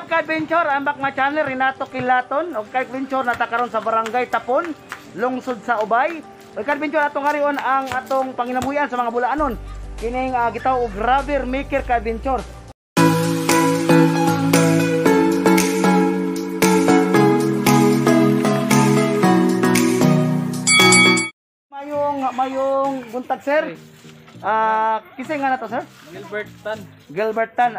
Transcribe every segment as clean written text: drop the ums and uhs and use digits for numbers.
ka-adventure? I'm back my channel, Renato Quilaton. Og ka-adventure, nata karon sa Barangay Tapon, lungsod sa Ubay. Og ka-adventure, atong harion ang atong panginabuhian sa mga bulaanon. Kining gitaw og rubber maker, ka-adventure. Mayong mayong buntag, sir. Ah, kisay nga na to, sir? Gilbert Tan. Gilbert Tan,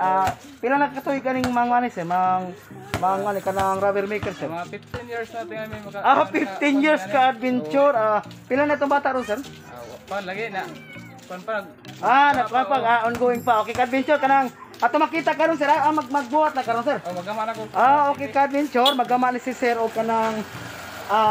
pila na katuig kaning mga ani sir, mga mga ani kanang rubber maker, sir? Mga 15 years na tingnan may maka Ah, 15 years ka adventure. Ah, pila na itong bata ron, sir? Ah, pa lagi na. Pan pa. Ah, nagpapag ongoing pa. Okay, ka-adventure, kanang ato makita karon, sir, magbuhat na karon, sir. Oh, magama na ko. Ah, okay, ka-adventure, magama ni si sir og kanang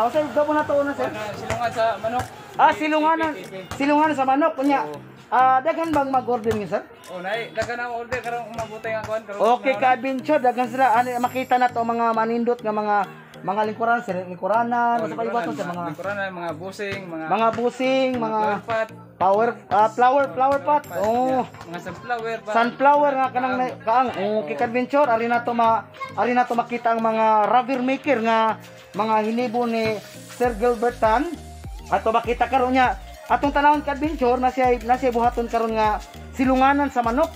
sir, gabo na to una, sir. Silungan sa manok. Ah, silunganan. Silungan sa manok unya. Ah, daghan bang mag-order niyo, sir? Oh, nay, daghan ang order karon umabutay nga kuan karon. Okay, ka-adventure, daghan sila ani makita na to mga manindot nga mga lingkuran, sir, lingkuranan, sa paiba to sa mga lingkuranan, mga busing, mga busing, mga flower pot, power flower flower pot. Oh, mga sunflower pa. Sunflower nga kanang kaang. Okay, ka-adventure, ari na to makita ang mga rubber maker nga mga hinibo ni Sir Gilbert Tan. Ato makita karon niya atong tanawon, ka-adventure, na siya buhaton karon nga silunganan sa manok.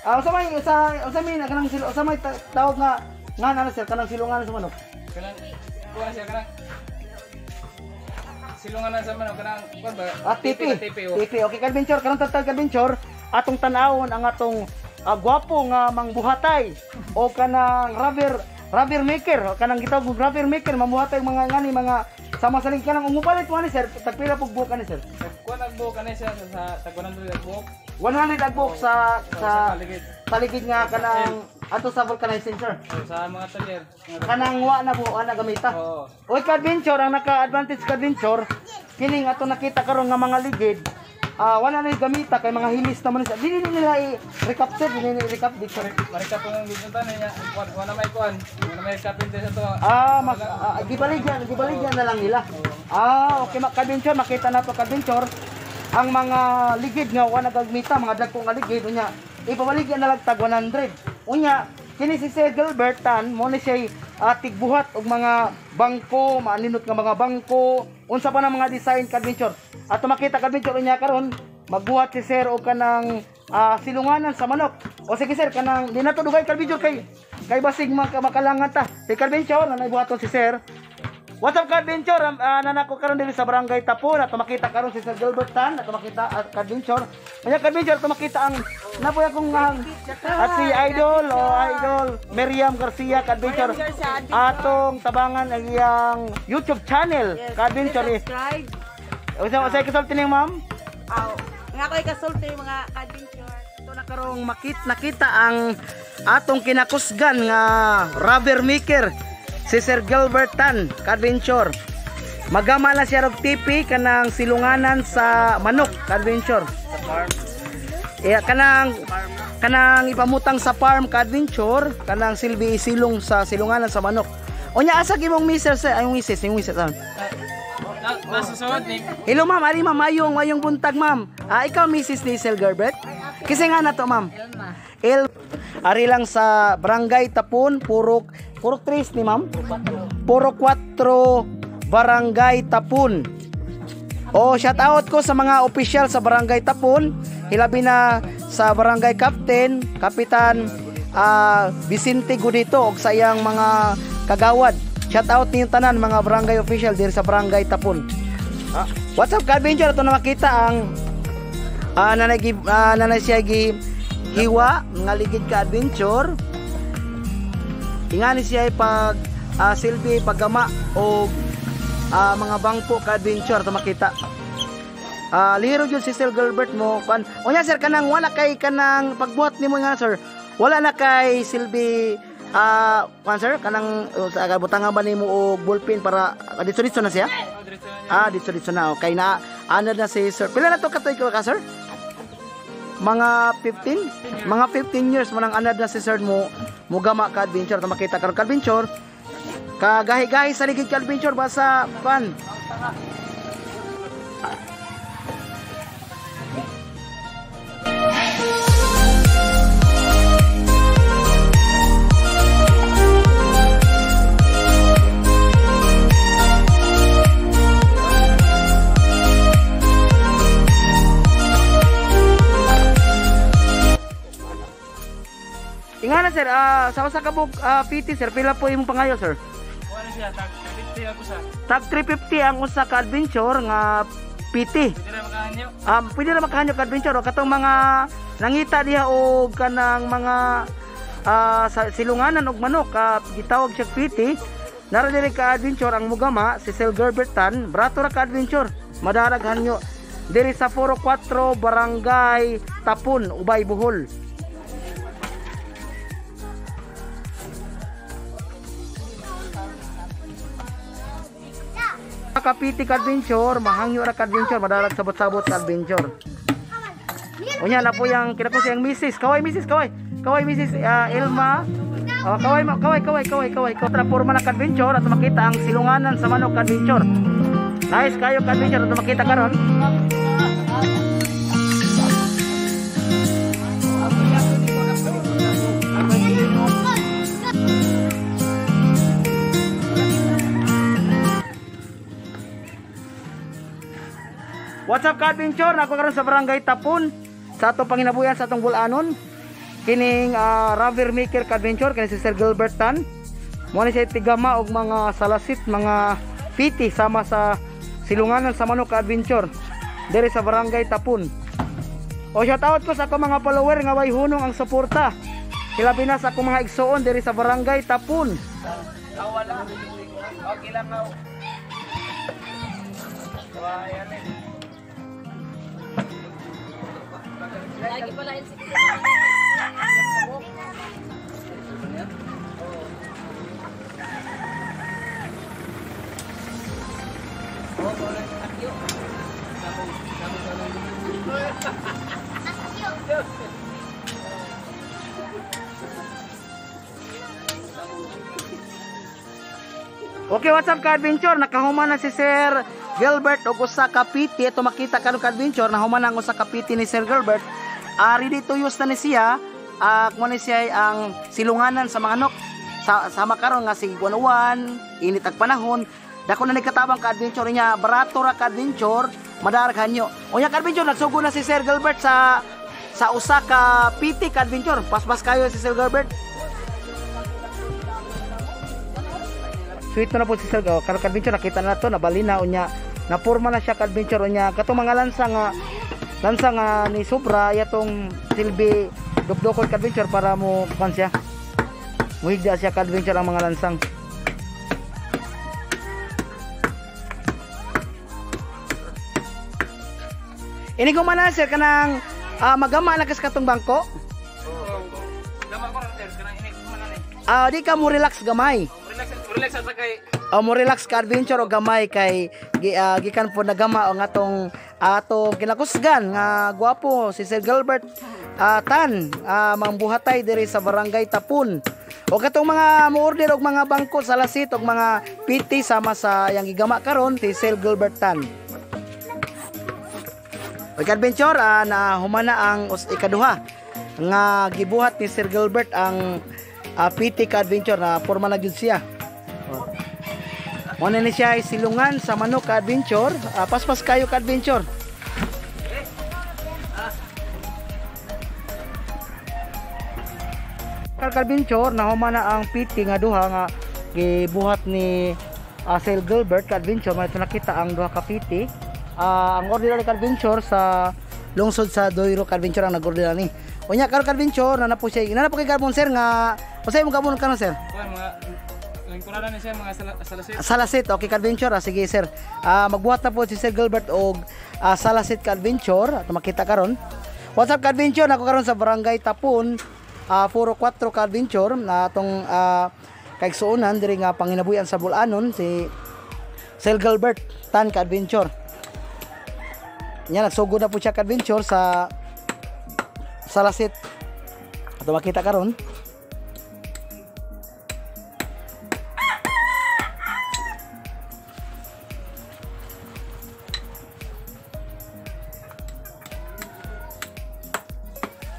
Ah, usa may sa usa may kanang usa may tawag nga nga ano, sir, kanang silunganan sa manok? Kanang kuan siya kanang silunganan sa manok kanang kuan ba? Ah, TP. TP. Oh. TP. Okay, ka-adventure, karon tagtag, ka-adventure, atong tan-awon ang atong gwapo nga mangbuhatay o kanang rubber rubber maker, o kanang gitawag og rubber maker, mambuhatay og mga ngani mga sama sa ling kanang umupalit mo ani, sir, tagpila pug buok ani, sir? Kuan nagbuok ani siya sa tag 100 ang buok. 100 ang buok sa paligid. Paligid nga kanang ato sa vulcanizing, sir. Oh, sa mga talyer. Kanang wa na buo na gamita. Oo. Oy, ka-adventure, ang naka-advantage, ka-adventure, kining ato nakita karon nga mga ligid, wala na yung gamita kay mga hilis naman sa. Dili nila i-recap, sir, dili nila i-recap dito. Marika po ng dito tanan niya. Kuan wala may kuan. Wala may kapinte sa to. Ah, gibaligyan na lang nila. Ah, okay, ka-adventure, makita na to, ka-adventure, ang mga ligid nga wala gamita, mga dagko nga ligid unya, ipabaligyan na lang tag 100. Unya, kini si Sir Gilbert Tan, mo ni siya tigbuhat og mga bangko, maaninot nga mga bangko, unsa pa na mga design, ka-adventure. Ato makita, ka-adventure, unya karon magbuhat si sir og kanang silunganan sa manok. O sige, sir, kanang di na to dugay, ka-adventure, kay kay basig makalangan ta. Si ka-adventure na naibuhaton si sir. What's up, ka-adventure? Nanako karon diri sa Barangay Tapon. Ato makita karon si Sir Gilbert Tan. Ato makita ka-adventure. Kanya, ka-adventure, ato makita ang napoy akong at si Idol o Idol Miriam Garcia, ka-adventure. Atong tabangan ang iyang YouTube channel, ka-adventure. Eh. Subscribe. Usa usa kasulti ning ma'am? Aw, nga ko'y kasulti mga ka-adventure. Ito na karong nakita ang atong kinakusgan nga rubber maker si Sir Gilbert Tan, ka-adventure. Magama na siya og TP kanang silunganan sa manok, ka-adventure. Sa farm. Eh, kanang kanang ipamutang sa farm, ka-adventure, kanang silbi silong sa silunganan sa manok. Unya asa gimong mister, sir? Ay, yung misis. Ah. Nasusunod ni Hello, ma'am, ari ma'am, mayong mayong buntag, ma'am. Ah, ikaw Mrs. ni Sir Gilbert? Kasi nga na to, ma'am. Elma. El ari lang sa Barangay Tapon, Purok Purok 3 ni ma'am? Purok 4, Barangay Tapon. Oh, shout out ko sa mga opisyal sa Barangay Tapon, hilabi na sa Barangay Captain, Kapitan Vicente Gudito ug sa iyang mga kagawad. Shout out niyo tanan mga barangay official diri sa Barangay Tapon. Ah, what's up, ka-adventure? Ito na makita ang nanay, nanay siya gi hiwa nga ligid, ka-adventure. Ingani siya ay pag silbi paggama og mga bangko, ka-adventure. Ito makita. Ah, lihiro gyud si Sir Gilbert mo kan. Unya, sir, kanang wala kay kanang pagbuhat nimo nga, sir. Wala na kay silbi kan, sir, kanang sa butangan ba nimo og ballpen para didto-didto na siya? Oh, diretso na niya. Ah, didto-didto na. Okay na. Ano na si sir? Pila na to katuig ka, sir? Mga 15? Mga 15 years mo nang anad na si sir mo mugama, ka-adventure. Ito makita karon, ka-adventure. Kagahi-gahi sa ligid, ka-adventure, basta pan. sa usa ka buok PT sir, pila po imong pangayo sir? Kuan siya tag 350 ako sa. Tag 350 ang usa ka adventure nga PT. Pwede ra makahanyo. Pwede ra makahanyo ka adventure o katong mga nangita diha og kanang mga sa silunganan og manok, gitawag siya PT. Nara diri ka adventure ang mugama si Sir Gilbert Tan, brato ra ka adventure. Madarag hanyo diri sa Puro 4 Barangay Tapon, Ubay, Bohol. Kapiti ka adventure, mahangyo ra ka adventure, madarag sabot-sabot ka adventure. Unya na po yang kinako siyang misis. Kaway misis, kaway. Kaway misis Elma. Oh, kaway kaway kaway kaway kaway. Kontra porma na ka-adventure at makita ang silunganan sa manok ka-adventure. Nice kayo ka-adventure at makita karon. What's up ka-adventure? Nako karon sa Barangay Tapon sa atong panginabuyan sa atong bulanon. Kining rubber maker ka-adventure kini si Sir Gilbert Tan. Mo ni siya tigama og mga salasit, mga piti sama sa silunganan sa manok ka-adventure diri sa Barangay Tapon. O shout out ko sa akong mga follower nga way hunong ang suporta. Hilabi na sa akong mga igsoon diri sa Barangay Tapon. Wala. Okay lang na. Lagi pala yun si Okay, what's up ka-adventure? Nakahuman na si Sir Gilbert og usa ka PT. Ito makita karon ka-adventure, nahuman ang usa ka PT ni Sir Gilbert. Ready to use na ni siya. Mo ni siya ang silunganan sa mga manok. Sama karon nga si 101, init ag panahon. Dako na ni katabang ka-adventure niya, barato ra ka-adventure, madaraghan nyo. Unya ka-adventure, nagsugo na si Sir Gilbert sa usa ka PT ka-adventure. Paspas kayo si Sir Gilbert. Sweet na po si Sir Gilbert. Karon ka-adventure nakita na to, nabali na unya napurma na siya ka-adventure unya katong mga lansa nga ni sobra yatong silbi dukdukon ka-adventure para mo kan siya. Muhigda siya ka-adventure ang mga lansang. Ini ko man sir kanang magama na kas katong bangko. Gama ko ra sir kanang ini man na ni. Di ka mo relax gamay. Relax sa kay. Mo relax ka adventure o gamay kay gikan po nagama ang atong kinakusgan nga gwapo si Sir Gilbert Tan, mangbuhatay diri sa Barangay Tapon. O katong mga mo-order og mga bangko sa lasit og mga PT sama sa yang gigama karon si Sir Gilbert Tan. Okay, adventure, na humana ang ikaduha nga gibuhat ni Sir Gilbert ang PT ka adventure na porma na gyud siya. Muna ni siya ay silungan sa manok ka adventure. Paspas kayo ka adventure. Ka adventure, nahuma na ang PT nga duha nga gibuhat ni Sir Gilbert ka adventure. Muna ito nakita ang duha ka PT. Ang order ni ka adventure sa lungsod sa Doiro ka adventure ang nag-order ni. Unya karon ka adventure na po siya. Na po kay gabon sir nga unsay imong gabon karon sir? Kuan mga lingkuranan ni siya mga salasit. Salasit, okay ka adventure. Sige sir. Magbuhat na po si Sir Gilbert og salasit ka adventure at makita karon. What's up ka adventure? Nako karon sa Barangay Tapon, Puro 4 ka adventure na atong kaigsuonan diri nga panginabuhian sa Bulanon si Sir Gilbert Tan ka adventure. Nya nagsugod na po siya ka adventure sa salasit. Ato makita karon.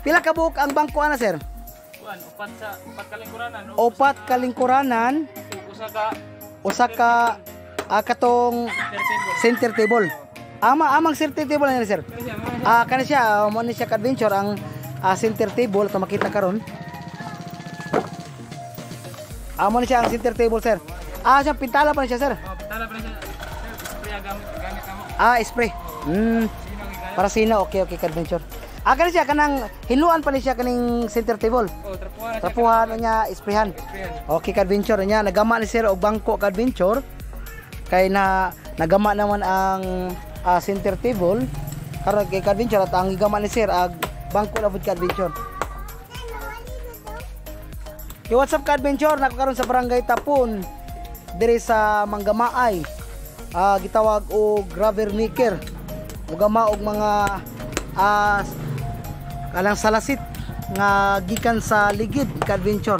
Pila ka buok ang bangko ana sir? Kuan, upat kalingkuranan. Upat kalingkuranan. Usa ka katong center table. Amang center table na sir. Kani siya, mo ni siya ka adventure ang center table ato makita karon. Amo ni siya ang center table, sir. Ah, siya pintala pa ni siya, sir. Oh, pintala pa siya. Sir, spray gamit gamit namo. Ah, spray. Sino gigaya? Para sino, okay, okay, ka-adventure. Ah, kani siya kanang hinuan pa ni siya kaning center table. Oh, trapuhan na siya. Trapuhan niya, sprayhan. Sprayan. Okay, ka-adventure niya. Nagama ni sir og bangko, ka-adventure. Kay na nagama naman ang center table. Karon kay ka-adventure at ang gigama ni sir ag bangko na pud, ka-adventure. Yo, what's up, ka-adventure? Nako karon sa Barangay Tapon dire sa Manggamaay. Gitawag og graver maker. Mugama og mga kalang salasit nga gikan sa ligid, ka-adventure.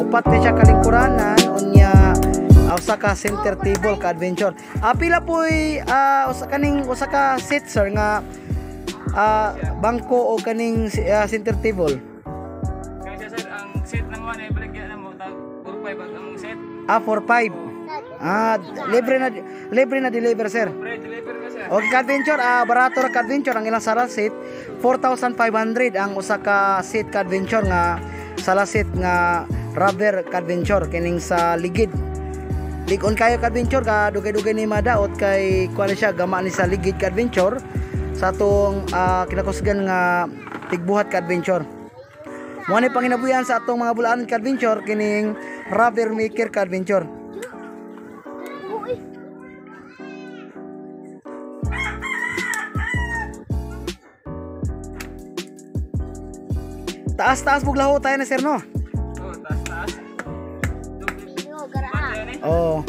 Upat ni siya kalingkuranan, unya usa ka center table, ka-adventure. Pila po'y usa kaning usa ka seat, sir, nga bangko o kaning center table? Kaya siya, sir, ang set ng one ay baligya na mo tag 45 ang among set. Ah, 4-5. Ah, libre na deliver, sir. Pre, deliver ka, sir. Okay, ka-adventure, barato ra, ka-adventure, ang ilang salasit, 4,500 ang usa ka seat, ka-adventure, nga salasit nga rubber, ka-adventure, kining sa ligid. Ligon kayo, ka-adventure, ka dugay-dugay ni madaot kay kuan siya, gama ni sa ligid, ka-adventure, sa atong kinakusgan nga tigbuhat, ka-adventure. Mo ni panginabuyan sa atong mga bulaan, ka-adventure, kining rubber maker, ka-adventure. Taas-taas buglaho tayo na, sir, no? Oh, taas taas. Oh.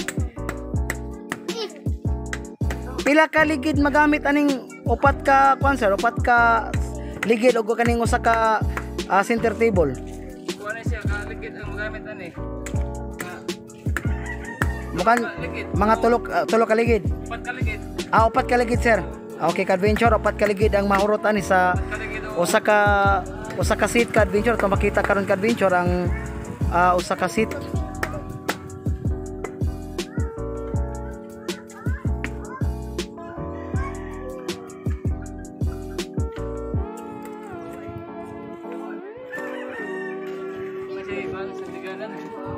Pila ka ligid magamit aning upat ka kwan, sir, upat ka ligid og kaning usa ka center table? Kuha na siya kaligid ang magamit ani. Mukhang mga tulok tulo ka ligid. Upat ka ligid. Ah, upat ka ligid, sir. Okay, ka-adventure, upat ka ligid ang mahurot ani sa Upat ka ligid o usa ka seat, ka-adventure. To makita karon, ka-adventure, ang usa ka seat. Kasi kuan sa tiganan.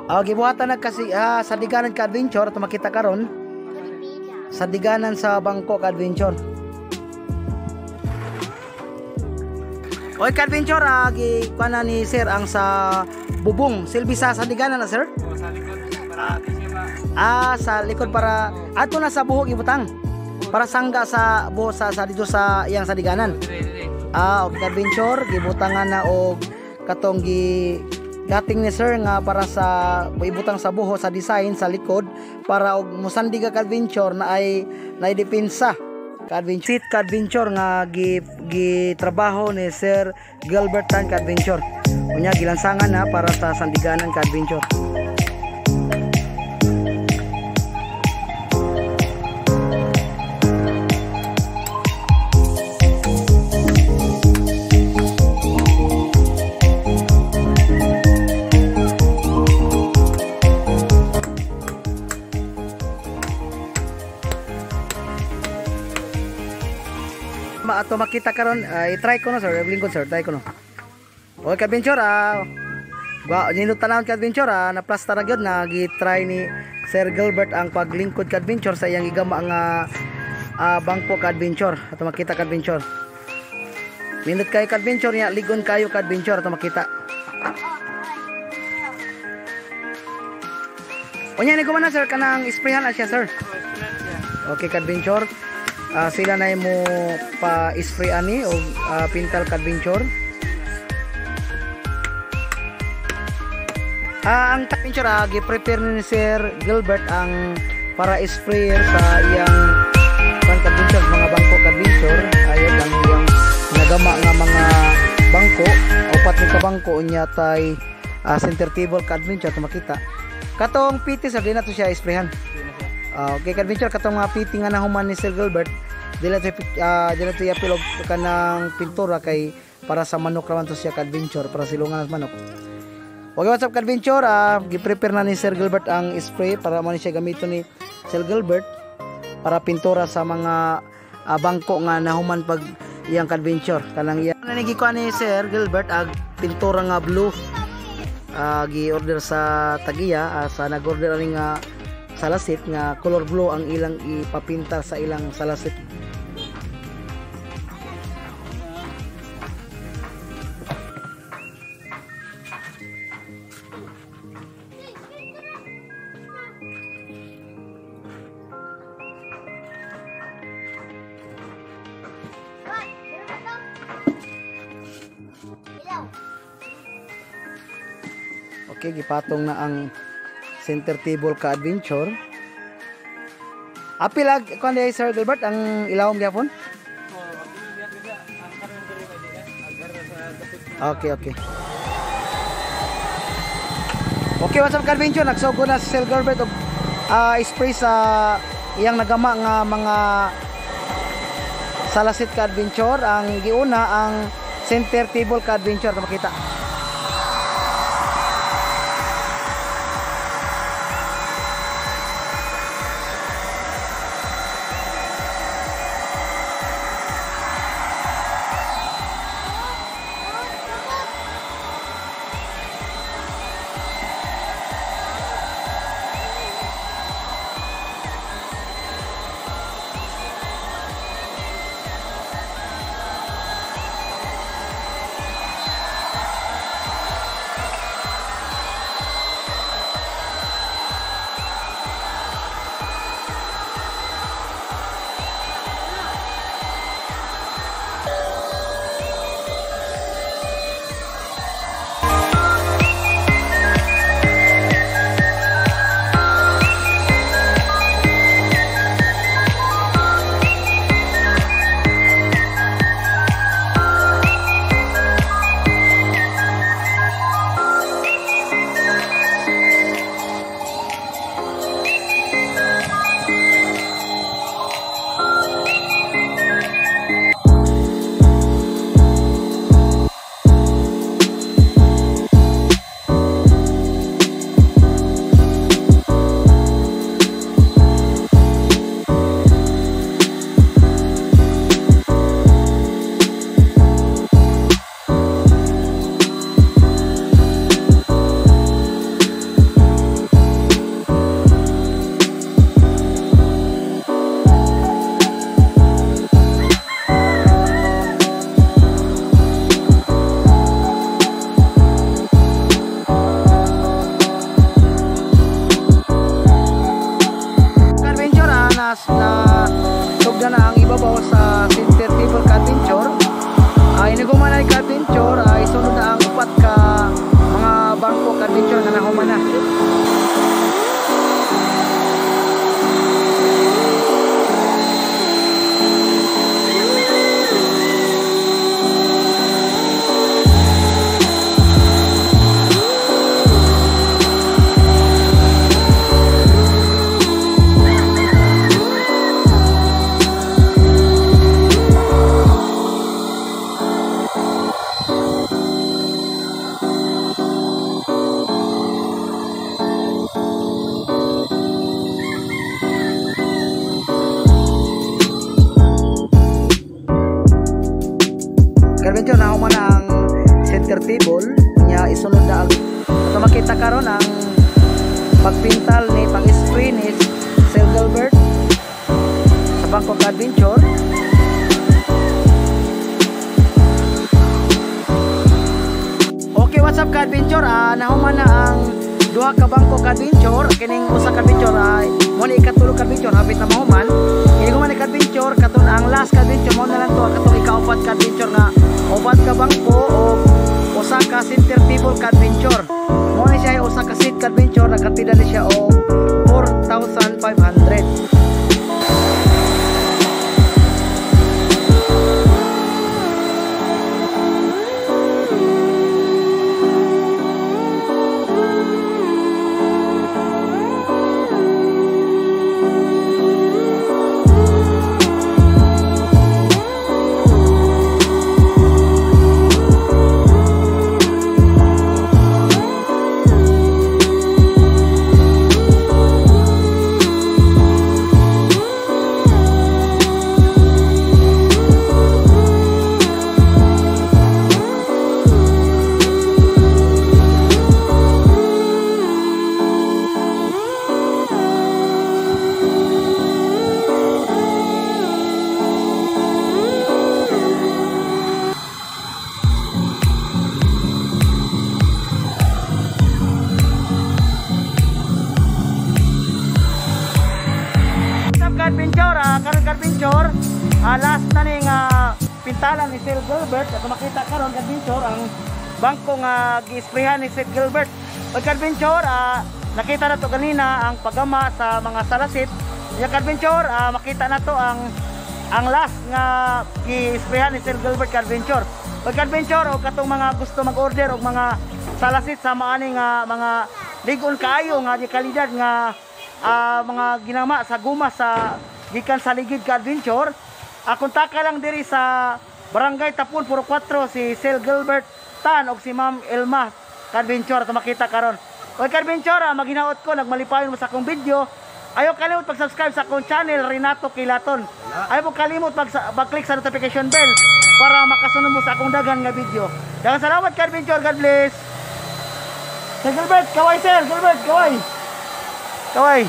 Ah, gibuhatan na kasi sa diganan, ka-adventure, to makita karon sa diganan sa bangko, ka-adventure. Oy, ka-adventure, gi kuan na ni sir ang sa bubong silbi sa diganan na, sir. Oh, sa likod para di siya ma Ah, sa likod para ato na sa buhok ibutang. Para sangga sa buho sa dito sa iyang sa diganan. Dire dire. Ah, okay, ka-adventure, gibutangan na og katong gi gating ni sir nga para sa ibutang sa buho sa design sa likod para og musandig ka, ka-adventure, na ay naidepensa, ka-adventure. Seat, ka-adventure, nga gi gitrabaho ni Sir Gilbert Tan, ka-adventure. Unya gilansangan na para sa sandiganan, ka-adventure. Ma ato makita karon, i-try ko no, sir, lingkod, sir, try ko no. Okay, ka-adventure, wa nindot tanawon, ka-adventure, na plasta ra gyud na gi-try ni Sir Gilbert ang paglingkod, ka-adventure, sa iyang gigama nga bangko, ka-adventure. Ato makita, ka-adventure. Nindot kayo, ka-adventure, niya ligon kayo, ka-adventure, ato makita. Unya ni ko man na, sir, kanang sprayhan na siya, sir. Oh, spray siya. Okay, ka-adventure. Sila na mo pa spray ani o pintal, ka-adventure. Ang adventure, gi-prepare ni Sir Gilbert ang para sprayer sa iyang kan, ka-adventure, mga bangko, ka-adventure. bangko unya tay center table ka-adventure to makita. Katong PT sir, di na to siya isprayhan. Okay ka-adventure, katong mga PT nga nahuman ni Sir Gilbert, di na to yapil og kanang pintura kay para sa manok raman to siya ka-adventure, para silungan sa manok. Okay, what's up ka-adventure? Gi-prepare na ni Sir Gilbert ang spray para mo ni siya gamiton ni Sir Gilbert para pintura sa mga bangko nga nahuman pag iyang ka-adventure. Kanang iya nanigikuan ni Sir Gilbert ag pintura nga blue. Gi-order sa tagiya, sa nag-order ani nga salasit nga color blue ang ilang ipapinta sa ilang salasit. Okay, gipatong na ang center table ka-adventure. Apil ag kuan di Sir Gilbert ang ilawom gyapon? Okay, okay. Okay, what's up ka-adventure? Nagsugo na si Sir Gilbert og spray sa iyang nagama nga mga salasit ka-adventure. Ang giuna ang center table ka-adventure, makita. Na na ang ibabaw sa center table ka-adventure. Ay naguma na ka-adventure, ay sunod na ang upat ka mga bangko ka-adventure nga nahuman na. Ka-adventure, nahuman na ang center table nya, isunod na ang ito makita karon ang pagpintal ni pag-spray ni Sir Gilbert sa bangko ka-adventure. Okay, what's up ka-adventure? Nahuman na ang duha ka bangko ka-adventure. Kining usa ka-adventure ay mo ni ikatulo ka-adventure, hapit na mahuman. Kini human ni ka-adventure katon ang last ka-adventure mo na lang to katong ikaupat ka-adventure nga upat ka bangko o usa ka center table ka-adventure. Mo ni siya usa ka seat ka-adventure, nagkatida ni siya og 4,500. Last na ning pintalan ni Sir Gilbert. Ato makita karon, ka-adventure, ang bangko nga gi-sprayhan ni Sir Gilbert. Ug ka-adventure, nakita na to ganina ang paggama sa mga salasit. Ya, ka-adventure, makita na to ang last nga gi-sprayhan ni Sir Gilbert, ka-adventure. Ug ka-adventure, og katong mga gusto mag-order og mga salasit sa maani nga mga ligon kaayo nga di kalidad nga mga ginama sa guma sa gikan sa ligid, ka-adventure, kontaka lang diri sa Barangay Tapon, Puro 4 si Sir Gilbert Tan og si Ma'am Elma, ka-adventure, ato makita karon. Oy, ka-adventure, maghinaot ko nagmalipayon mo sa akong video. Ayaw kalimot pag-subscribe sa akong channel, Renato Kilaton. Ayaw mo kalimot pag-click sa notification bell para makasunod mo sa akong daghan nga video. Daghang salamat, ka-adventure. God bless. Sir Gilbert, kaway, Sir Gilbert, kaway. Kaway.